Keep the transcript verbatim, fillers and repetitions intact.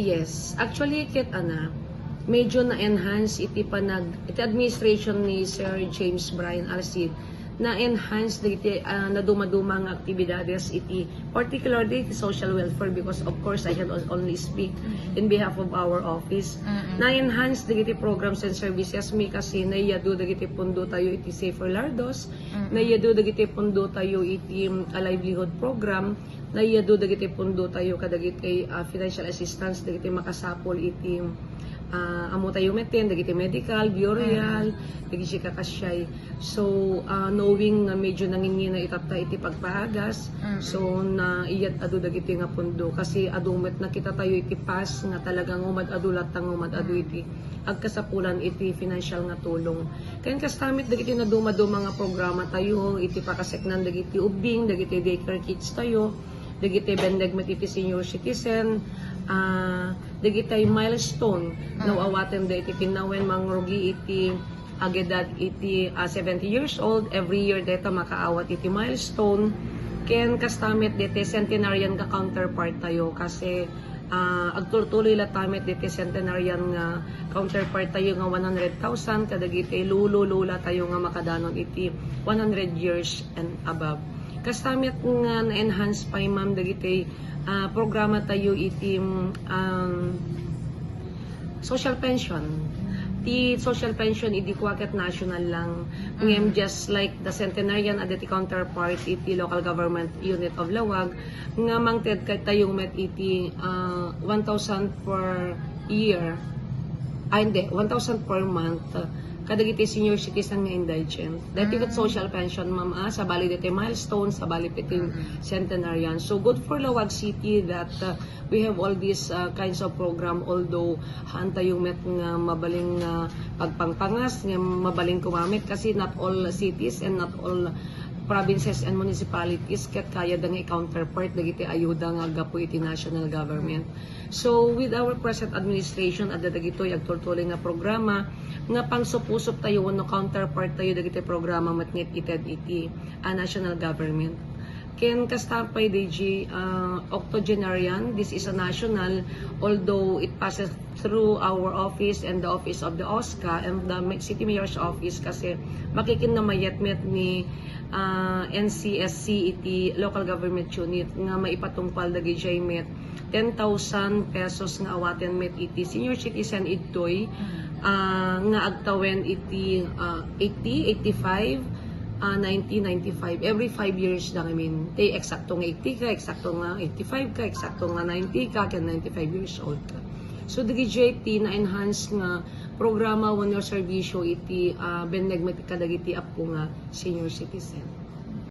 Yes, actually, ket ana, medyo na-enhance iti panag-, iti administration ni Sir James Brian Alcid, na-enhance dagiti, ah, naduma-duma nga aktibidades iti, particularly iti social welfare, because of course I can on-, only speak in behalf of our office. Na-enhance dagiti programs and services mi kasi naiyado dagiti pundo tayo iti Safer Lardos, naiyado dagiti pundo tayo iti, mm, a livelihood program, naiyado dagiti pundo tayo kadagiti, ah, financial assistance dagiti makasapul iti, ah, ammo tayo metten, dagiti medical, burial, dagiti kakasiay. So, ah, knowing nga medyo nanginngina itatta iti pagpaagas, so, naiyat-ado dagiti nga pundo. Kasi adu met nakita tayo iti past nga talagang umad-ado latta nga umad-ado iti agkasapulan iti financial nga tulong. Ken kasta met dagiti naduma-duma nga programa tayo, iti pakaseknan dagiti ubbing, dagiti daycare kids tayo, dagiti benneg met iti senior citizen, ah, dagiti milestone, no, awaten da iti tinawen mangrugi iti agedad iti, ah, seventy years old, every year deta makaawat iti milestone. Ken kasta met diti centenarian nga counterpart tayo kasi, ah, agturtuloy latta met diti centenarian nga counterpart tayo nga one hundred thousand kadagiti lolo, lola tayo nga makadanon iti one hundred years and above. Kasta met nga na-enhance pay, ma'am, dagiti, ah, programa tayo iti, um, social pension. Ti social pension idi kua ket national lang. Ngem just like the centenarian, adda ti counterpart iti local government unit of Laoag nga mangted kay tayo met iti, ah, one thousand per year. Ay, hindi, one thousand per month, ah, kadagiti senior citizen nga indigent. Dati ket social pension, ma'am, ah, sabali diti milestone, sabali iti centenarian. So, good for Laoag City that, ah, we have all these, ah, kinds of program, although haan tayo met nga mabalin nga pagpangpangas, nga mabalin kumamit, kasi not all cities and not all provinces and municipalities ket kayada nga i-counterpart dagiti ayuda nga aggapu iti national government. So, with our present administration, adda dagitoy agtultuloy nga programa nga pangsupusup tayo wenno counterpart tayo dagiti programa met nga ited iti, ah, national government. Ken kasta pay, D J, ah, octogenarian, this is a national, although it passes through our office and the office of the OSCA and the ma-, City Mayor's Office kasi makikinnamayat met ni, ah, N C S C iti local government unit nga maipatungpal dagiti met ten thousand pesos nga awaten met iti senior citizen idtoy, ah, nga agtawen iti, ah, eighty, eighty-five, ah, ninety, ninety-five. Every five years lang, I mean. Tay eksakto nga eighty ka, eksakto nga eighty-five ka, eksakto nga ninety ka, ken ninety-five years old ka. So, dagiti na-enhance nga programa wenno serbisyo iti, ah, benneg met kadagiti appo nga senior citizen.